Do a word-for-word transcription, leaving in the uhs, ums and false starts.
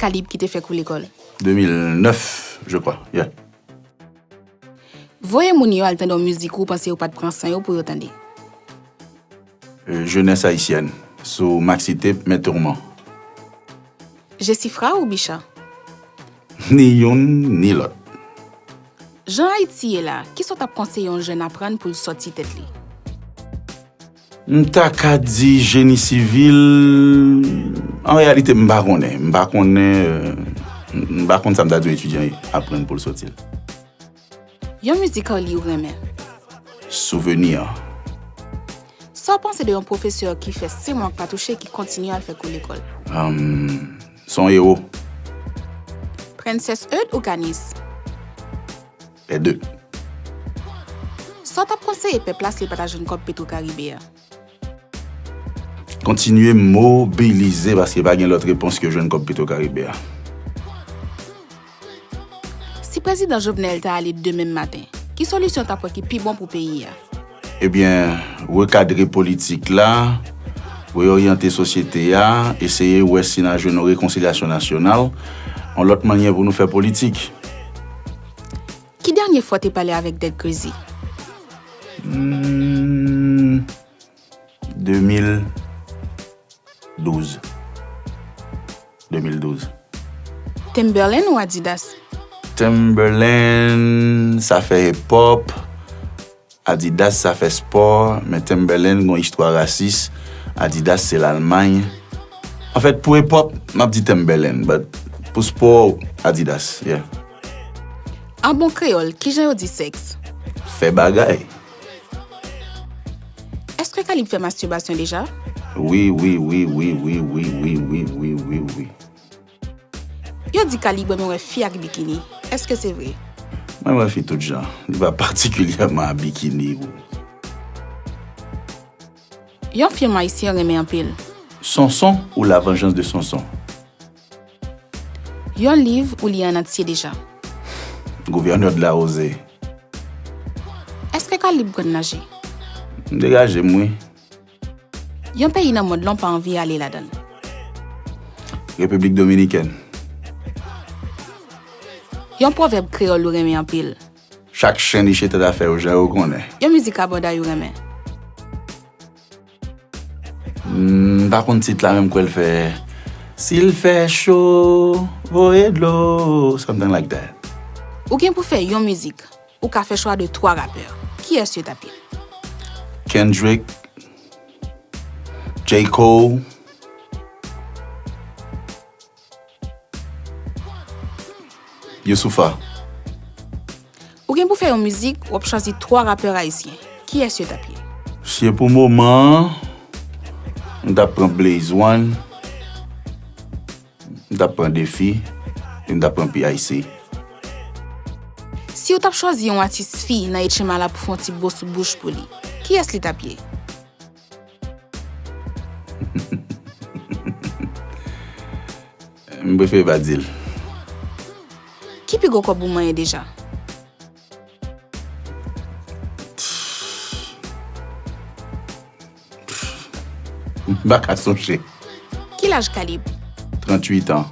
Kalib ki te fèk ou lekòl? Deux mille neuf, je crois. Yeah. Voye moun yo al tande yon mizik ou panse yo pa t pran san yo pou yo tande. Euh, Jeunesse Haïtienne, sou Maxi Tape, Mes Tourments. Jesifra ou Bicha? Ni youn, ni lòt. Jan Ayiti ye la, kisa w t ap konseye yon jèn aprann pou l sòti tèt li? M ta ka di jeni sivil, an reyalite, m pa konnen. M pa konnen, euh, m pa konn sa m ta di yon etidyan aprann pou l sòti l. Yon mizik Arly ou renmen? Souvenir. Sa w panse de yon pwofesè ki fè senk mwa k pa touche, ki kontinye al fè kou lekòl? Ahn, se yon ewo. Prensès Eud ou Kanis? Les deux. Sa w t ap konseye pèp la si l pa ta jwenn kòb Petro Caribe a? Kontinye mobilize, paske pa gen lòt repons ke jwenn kòb Petro Caribe a. Si prezidan Jovenel ta ale demen maten, ki solisyon w t ap wè ki pi bon pou peyi a? Ebyen, rekadre politik la, reoryante sosyete a, eseye wè si n a jwenn yon rekonsilyasyon nasyonal, yon lòt mannyè pou nou fè politik. Ki dènye fwa w te pale avèk Dead Crazy? Hmm, de mil douz. De mil douz. Timberland ou Adidas? Timberland, sa fè hip hop. Adidas, sa fè spò. Men Timberland gon istwa rasis. Adidas, se Lalmay. Anfèt, pou hip hop, m ap di Timberland. But pou spò, Adidas, yeah. An bon kreyòl, kijan yo di sèks? Fè bagay. Èske Kalib fè mastibasyon deja? Wi, wi, wi. Yo di Kalib renmen wè fi ak bikini. Èske se vre? Mwen wè fi tout jan. Li pa patikilyèman a bikini ou. Yon fim ayisyen w renmen anpil. Sonson ou La Vengeance de Sonson? Yon liv ou li an antye deja? Gouverneur de la Rosée. Èske Kalib konn naje? M degaje m, wi. Yon peyi nan mond lan w pa anvi ale ladan l? Repiblik Dominikèn. Yon pwovèb kreyòl ou renmen anpil? Chak chen niche tèt afè yo, jan yo konnen. Yon mizik Abòday ou renmen? M pa konn tit la, men m kwè l fè, "Si l fè cho, voye dlo," something like that. Ou gen pou fè yon mizik, ou ka fè chwa de twa rapè. Kiyès yo t ap ye? Kendrick, J. Cole, Youssoupha. Ou gen pou fè yon mizik, w ap chwazi twa rapè ayisyen. Kiyès yo t ap ye? Si e pou moman an, m t ap pran Blaze One, m t ap pran Defi, e m t ap pran P I C. Si w t ap chwazi yon atis fi nan H M A la pou fè yon ti bo sou bouch pou li, kiyès li t ap ye? M prefere pa di l. Ki pi gwo kòb ou manyen deja? M pa ka sonje. Ki laj Kalib? Tranntuit an.